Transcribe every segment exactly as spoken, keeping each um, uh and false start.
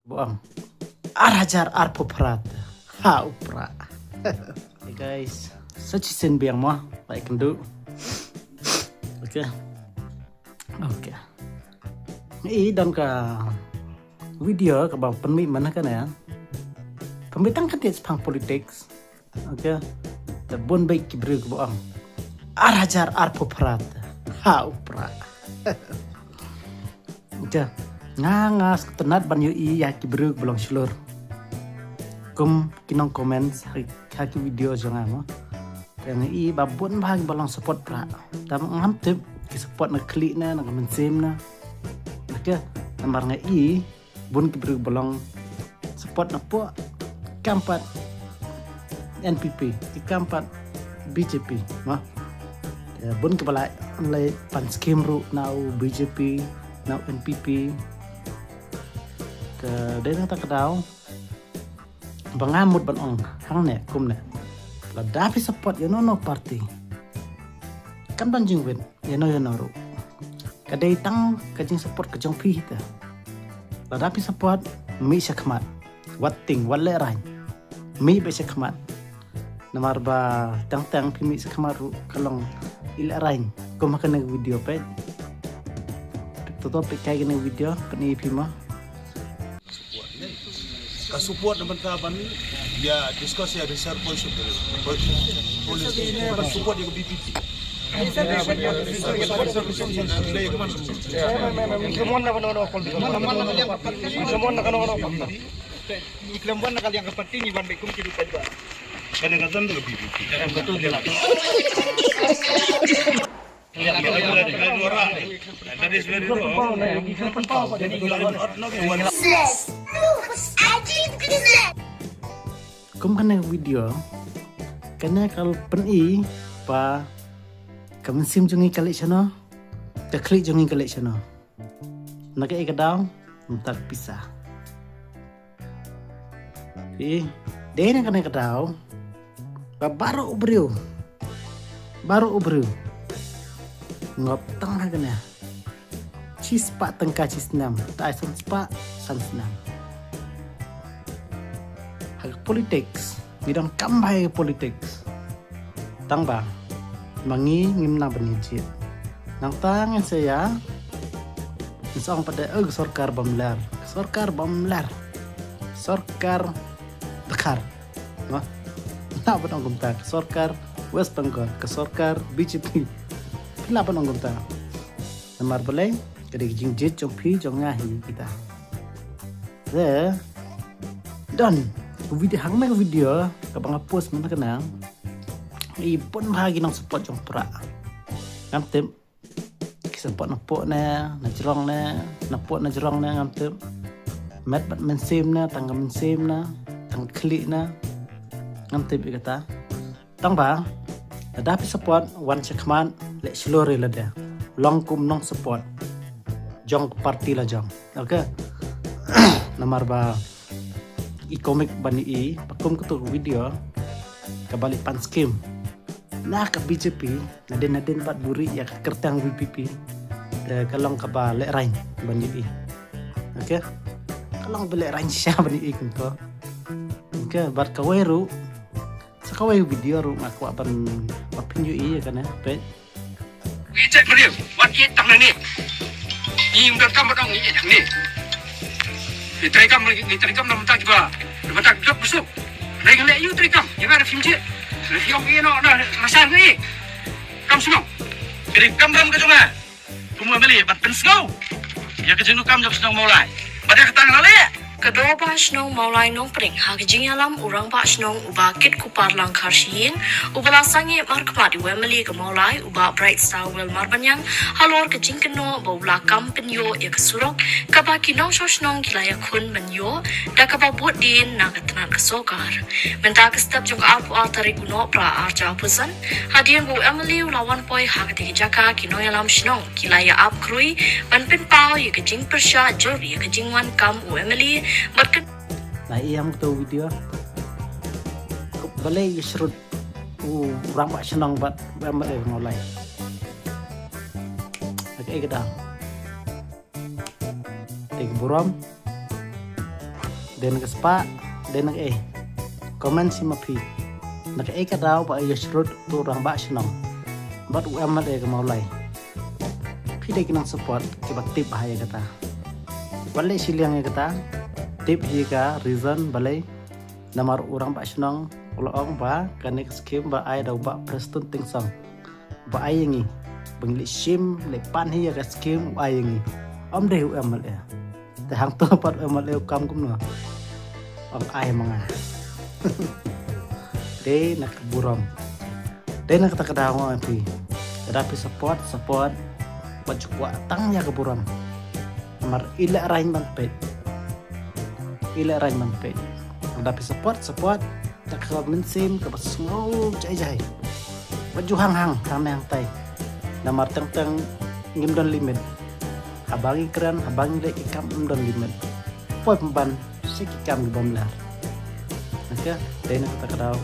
Buang. Ar hajar arphew phra. Ha u pra. Hey guys, sa shisien biang mo. Like and do. Okay. Okay. Ngi don ka video kaba pynmih mynta kane. Pynmih tang ka tied shaphang politics. Okay. Te bun beit ki briew kiba ong ar hajar arphew phra. Ha u pra. Okay. Nga nga sngewtynnat ban ïohi ïa ki briew kiba long shlur. Kum ki nong comments ha, ha ki video jong nga mo. Te nga i ba bun bha kiba long support pra. Te ngam tip ki support na khlieh ne na ka mynsiem ne. Okay. Namar nga i bun ki briew ba long support na pdeng kam pat N P P, ki kam pat B J P, no? Te bun kiba la, la pan skim ruh na u B J P, na u N P P. Te dei na kata ka daw ba nga mut ban ong hangne kumne. Lada phi support ïa no no party, kam don jingwit ïa no ïa no ruh. Ka dei tang ka jingsupport ka jong phi hi te. Lada phi support, mih shakhmat. Wat tieng, wat lehraiñ. Mih beit shakhmat. Namar ba tang tang phi mih shakhmat ruh ka long i lehraiñ. Kum ha kane ka video peit. Toto peit kai kane ka video, pyni phi mo. Ka support na bynta ban ïa discuss ïa reserve policy. Policy ne ban support ïa ka B P P. Khlem wan na ka liang ka parti ngi wan beit kum ki ruh paidbah. Kane ka don da ka B P P. Kum kane ka video, kane ka pyni ba ka mynsiem jong ngi ka leit shano, ka khlieh jong ngi ka leit shano. Na kaei ka daw? Mynta ka pisa. Phi, dei na kane ka daw ba baroh u briew, baroh u briew ngop tang ha kane. Shispah tyngka shisnem, tai san spah san snem. Ha ka politics, ngi donkam bha ïa ka politics. Tang ba ma ngi ngim nang ban ïa jied. Nangta ngin sa ïa, ngin sa ong pat de, eh, ka sorkar bym ler, ka sorkar bym ler, sorkar dkhar. Mo? Lah ban ong kumta, ka sorkar West Bengal, ka sorkar B J P. Lah ban ong kumta. Namar balei? Ka dei ka jingjied jong phi jong nga hi kita. Te don ka video, hangne ka video kaba nga post mynta kane. I bun bha ki nong support jong pra. Ngam tip ki support na pdeng ne, na jrong ne, na pdeng na jrong ne, ngam tip. Met bad mynsiem ne, tang ka mynsiem ne, tang ka khlieh ne, ngam tip ïa kata. Tang ba lada phi support, wan shakhmat, leh shlur ïa lade. Long kum nong support jong ka party la jong. Okay. Namar ba i comic ban i ba kum kato ka video kaba leit pan skim na ka B J P, nadien nadien pat buhrieh ïa ka kyrteng V P P. Eh, ka long kaba lehraiñ ban i. Okay. Ka long ba lehraiñ shisha ban i kumto. Okay, bad kawei ruh, sa kawei video ruh nga kwah ban, ban pynïoh ïa kane, peit. Ngi check briew, wat ïeit tang nangne. Ngi ym donkam ba dang ngi ïeit hangne. Ngi treikam, ngi treikam na bynta kiba, na bynta kiba busuk. Hynrei ngi leh ïa u treikam, ïa nga da phim jied. Lada phi ong ïa no na, na sha ngi. Kam sngewbha. Treikam ram ka jong nga. Kum u M L A ban pynsngew ïa ka jingdonkam jong shnong Mawlai. Bad ïa kata nga la leh. Ka Dorbar Shnong Mawlai Nongpring ha ka jingïalam u Rangbah Shnong u Bah Kitkupar Langkhar Shyieng, uba la sangeh markhmat ïa u M L A ka Mawlai u Bah Brightstarwell Marbaniang halor ka jingkynnoh ba u la kam pynïoh ïa ka surok kaba ki nongshong shnong ki la ïakhun ban ïoh da kaba bud dien na ka tnat ka sorkar. Mynta ka step jong ka arphew ar tarik u Nohprah arhajar arphew san, hadien ba u M L A u la wan poi ha katei ka jaka, ki nongïalam shnong ki la ïa ap khrui ban pynpaw ïa ka jingpyrshah jur ïa ka jingwan kam u M L A bad ka. La ïa ïam kato video. Balei ïa shrut u rangbah shnong bad u M L A Mawlai? Ka ei ka dang. Te ka burom. Dei na ka spah, dei na ka ei. Comment shi ma phi. Na ka ei ka daw ba ïa shrut u rangbah shnong bad u M L A ka Mawlai. Phi dei ki nang support kiba tip ha ïa kata. Wat leh shiliang ïa kata. Tip hi ka reason balei. Namar u rangbah shnong u la ong ba kane ka scheme ba ai da u Bah Prestone Tynsong. Ba ai ïa ngi. Ba ngi leh shim leh pan hi ïa ka scheme u ai ïa ngi. Ym dei u M L A. Te hangto pat u M L A u kam kumno. Ong ai ma nga. Dei na ka burom. Dei na kata ka daw nga ong phi. Lada phi support, support. Bad ju kwah tang ïa ka burom. Namar i lehraiñ ban peit. I lehraiñ ban peit. Lada phi support, support. Te ka mynsiem kaba sngew jai jai. Bad ju hang hang, hang ne hang tai. Namar teng teng ngim don limit. Haba ngi kren, haba ngi leh ki kam ngim don limit. Poi pynban, sha ki kam ki bym lar. Okay, dei na kata ka daw.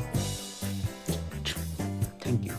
Thank you.